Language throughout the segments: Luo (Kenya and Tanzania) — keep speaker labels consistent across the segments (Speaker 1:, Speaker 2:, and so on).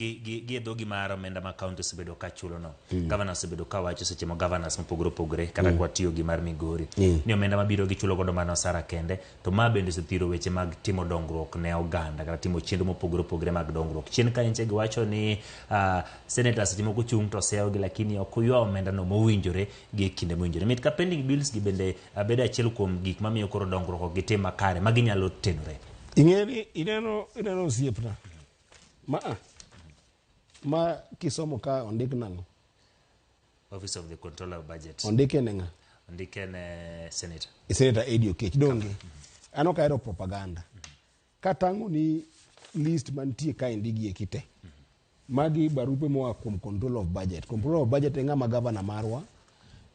Speaker 1: Gi e dhogi mar omenda ma county osebedo ka chulo no. Governor osebedo ka wacho seche mo governors mopogore opogore kata kwa tiyo gi mar Migori ni omenda mabiro gichulo godo mana osara kende to ma bende osethiro weche mag timo dongruok ne oganda kata timo chenro mopogore opogore mag dongruok. Chien ka nyicha giwacho ni senators seche moko chung' to seyogi lakini ok oywa omenda no mowinjore gi e kinde mowinjore. Mit ka pending bills gi bende bedo achiel kuom gik mamiyo koro dongruok ok gitim makare ma ginyalo tenore.
Speaker 2: Ing'eni ineno ineno osiepna. Ma a ma kisomo ka ondik nang'o?
Speaker 1: Office of the Controller of Budget.
Speaker 2: Ondike ne ng'a?
Speaker 1: Ondike ne Senator.
Speaker 2: Senator Eddie Oketch donge? An ok ahero propaganda. Katang'o ni list mantie kaendi gi eki te. Magi barupe moa kuom Controller of Budget. Controller of Budget e ng'ama gavana marwa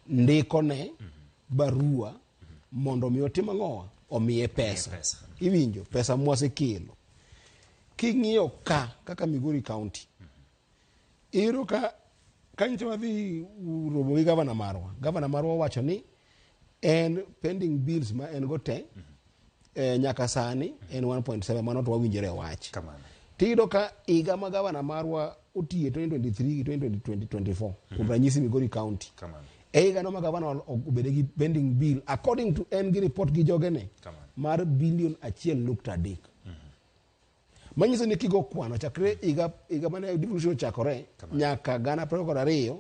Speaker 2: ndiko ne barua mondo mi otim ang'owa? Omiye pesa.
Speaker 1: Pesa.
Speaker 2: Iwinjo? Pesa mwasekelo. King'iyo ka kaka Migori County, iyudo ka ka nyocha wadhi romo gi gavana marwa, gavana marwa owacho ni en pending bills ma en go te nyaka sani en 1.7 mano to wawinjore e wach.
Speaker 1: Kamano.
Speaker 2: Tiyudo ka higa ma gavana marwa otiye 2023 gi 2024 kuom ranyisi Migori County.
Speaker 1: Kamano.
Speaker 2: E higa no ma gavana obede gi pending bill according to en gi report gi jogene
Speaker 1: Kamano.
Speaker 2: mar bilion 1.3. Manyiso ni kigo kwano chakre higa higa mane devolution ochakore nyaka 2022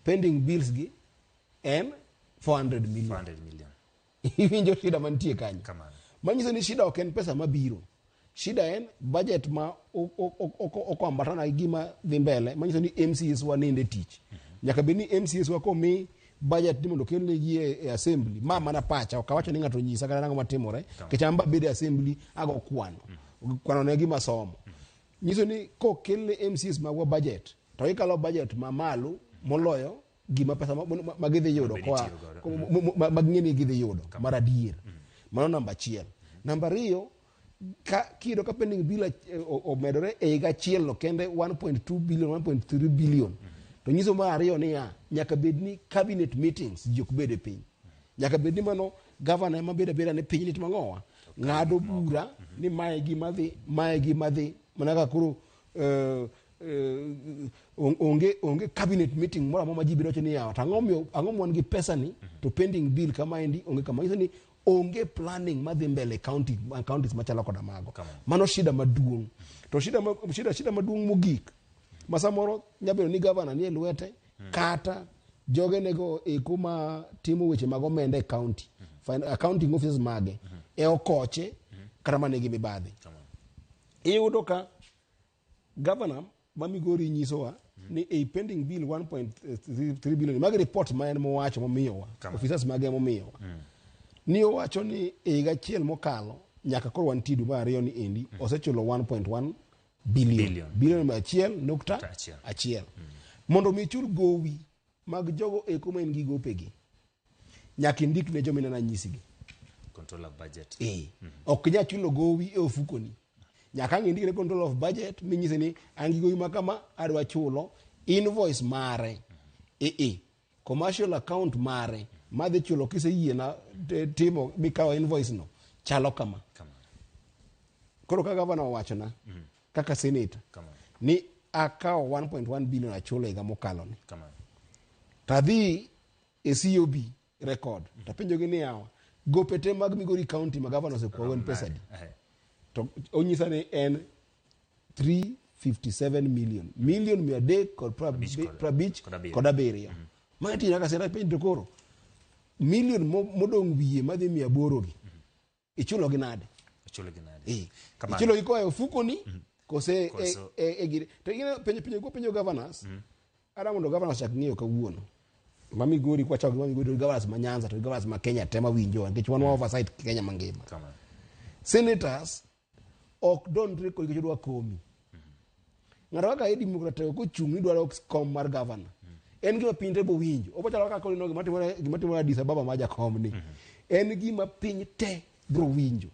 Speaker 2: pending bills gi en 400 million.
Speaker 1: 400 million.
Speaker 2: Iwinjo shida mantie kanyo.
Speaker 1: Kamano.
Speaker 2: Manyiso ni shida ok en pesa mabiro. Shida en budget ma ok ambatana gi gima dhi mbele. Manyiso ni MCAs wa ninde tich. Nyaka bed ni MCAs wa komi budget ni mondo okelnegi e assembly. Ma mana pacha, ok awacho ni ng'ato onyisa kata nang'o matimore. Nikech an be abedo e assembly ago kwano. Kwano ne gima somo. Nyiso ni kokelne MCAs magwa budget, to gikalo budget mamalo moloyo gima pesa ma gidhi yudo
Speaker 1: Mabende
Speaker 2: koa
Speaker 1: itiyo godo.
Speaker 2: ma ging'e ni gidhi yudo mar adier. Mano namba achiel. Namba ariyo, ka kiyudo ka pending bill omedore e higa achiel no kende 1.2 billion, 1.3 billion. To nyiso mar ariyo niya, nyaka bed ni cabinet meetings ji ok bed e piny. Nyaka bed ni mano governor ema bedo abeda ni piny ni timo ang'owa? Ng'ado bura ni mae gima dhi, mae gima dhi. Mana kaka koro onge cabinet meeting moro amora ma ji biro wacho ni yawa, to ang'o miyo, ang'o ma wan gi pesa ni to pending bill kama endi onge kama. Nyiso ni onge planning madhi mbele counties machalo koda mago.
Speaker 1: Kamano.
Speaker 2: Mano shida maduong'. To shida maduong' mogik ma samoro nyalo bedo ni governor nie lwete kata joge nego eko ma timo weche mag omenda e county, accounting officers mage e okoche kata manigi mibadhi.
Speaker 1: Kamano.
Speaker 2: Iyudo ka governor ma Migori nyisowa ni ei pending bill 1.3 billion magi report ma en mowacho momiyowa,
Speaker 1: Kamano.
Speaker 2: officers mage momiyowa. Ni owacho ni e higa achiel mokalo nyaka koro wantie dwe mar ariyo ni endi osechulo 1.1 billion.
Speaker 1: Billion.
Speaker 2: Billion mia achiel nukta
Speaker 1: Achiel.
Speaker 2: achiel. Mondo mi chul gowi mag jogo eko ma en gi gopegi, nyaka indik ne joma ineno anyisigi.
Speaker 1: Control of budget.
Speaker 2: Ok inyal chulo gowi e ofukoni. Nyaka ang' indik ne control of budget minyise ni an gi gowi ma kama adwa chulo invoice mare. Commercial account mare madhi chulo kiseyiena timo mikawo invoice no chalo kama.
Speaker 1: Kama.
Speaker 2: Koro ka governor owachona kaka senator
Speaker 1: Kama.
Speaker 2: ni akawo 1.1 billion achulo higa mokalo ni.
Speaker 1: Kama.
Speaker 2: Tadhi e COB record. Tapenjogi ni yawa, gope te mag Migori County ma governor osekwawo en pesa adi? To onyisa ni en 357 million. Million mia adek kod prabich
Speaker 1: Kod abiriyo.
Speaker 2: kod abiriyo. Ma itiyo kaka sera penjo to koro million modong' wiye madhi mia aboro gi. Ichulo gi nade?
Speaker 1: Ichulo gi nade? Kamano.
Speaker 2: Ichulo gi koa e ofukoni kose
Speaker 1: Koso.
Speaker 2: e gire. To ing'e penjo penjo penjo governors. Ada mondo governors chak ng'iyo kawuono. Ma Migori kwa chako gi ma Migori to governors ma Nyanza to governors ma Kenya te ma winjowa nikech wan wa oversight Kenya mangima.
Speaker 1: Kamano.
Speaker 2: Senators ok donjre kodi nikech odwa komi. Ng'ato kaka Eddie Mugratego kochung' ni dwaro kom mar governor. En gima piny te bowinjo. Obochalo kaka koneno gima timore Addis Ababa ma jakom ni. En gima piny te bro winjo.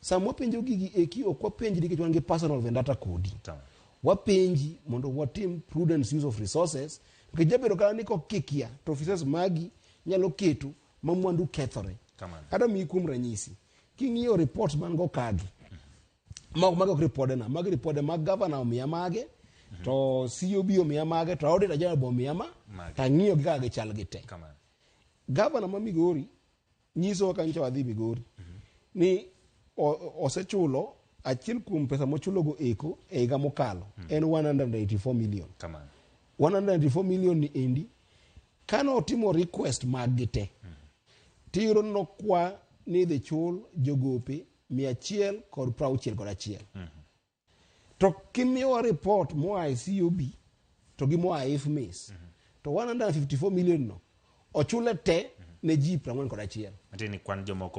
Speaker 2: Sama wapenjo gigi eki ok wapenji nikech wan gi personal vendetta kodi.
Speaker 1: Tamam.
Speaker 2: Wapenji mondo watim prudent use of resources. Nikech jabedo kata ni kokikia to officers magi nyalo keto ma mwandu kethore.
Speaker 1: Kamano.
Speaker 2: Kata miyi kuom ranyisi, king'iyo reports man go kagi, magi ok ripode na, magi ripode mag governor omiya mage, To COB omiya mage to auditor general be omiya ma
Speaker 1: Mage.
Speaker 2: to ang'iyo gi kaka gichal gi te.
Speaker 1: Kamano.
Speaker 2: Gavana ma Migori nyisowa ka nyocha wadhi Migori ni osechulo achiel kuom pesa mochulogo eko e higa mokalo en 184 million.
Speaker 1: Kamano.
Speaker 2: 184 million ni endi kane otimo request mag gi te tiyudo ni nokwa ni idhi chul jogope 161. To kimiyowa report moa e COB to gi moa e IFMIS to 154 million no ochule te ne ji 41.
Speaker 1: Matiende ni kwan jomoko.